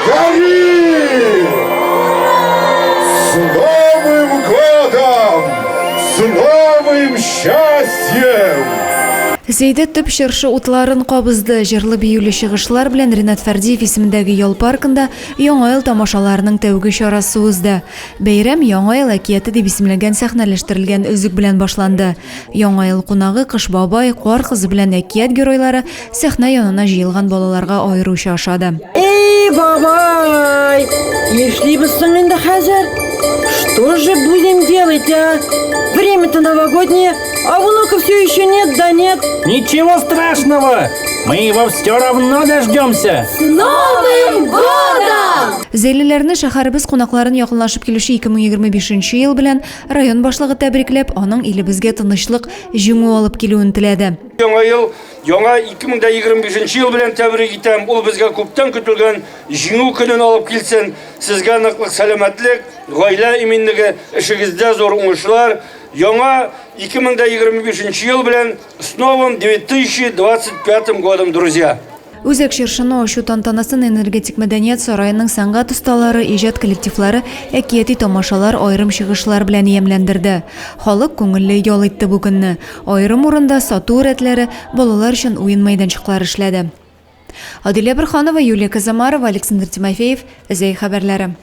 гори! С Новым годом! С новым счастьем! Зәйдә төп чыршы утларын кабызды. Җырлы-биюле чыгышлар белән Ринат Фәрдиев исемендәге ял паркында Яңа ел тамашаларының тәүге чарасы узды. Бәйрәм Яңа ел әкияте дип исемләнгән сәхнәләштерелгән өзек белән башланды. Яңа ел кунагы Кыш бабай, Кар кызы белән әкият геройлары сәхнә янына җыелган балаларга аеруча ошады. Эй, бабай! Нишлибез соң инде хәзер? Что же будем делать, а? Время-то новогоднее, а внука все еще нет да нет. Ничего страшного! Мы его все равно дождемся! С Новым годом! Зәйлеләрне шәһәребез кунакларын якынлашып килүче 2025 ел белән район башлыгы тәбрикләп, аның илебезгә тынычлык, җиңү алып килүен теләде. Яңа ел, яңа 2025 ел белән тәбрик итәм. Ул безгә күптән көтелгән җиңү көнен алып килсен. Сезгә ныклык, сәламәтлек, гаилә иминлеге, эшегездә зур уңышлар. Яңа 2025 ел белән с новым 2025 годом, друзья! Үзәк чыршыны ачу тантанасын Энергетик мәдәният сараеның сәнгать осталары, иҗат коллективлары әкияти тамашалар, аерым чыгышлар белән ямьләндерде. Халык күңелле ял итте бу көнне. Аерым урында сату рәтләре, балалар өчен уен мәйданчыклары эшләде. Адилә Борһанова, Юлия Казамарова, Александр Тимофеев, Зәй хәбәрләре.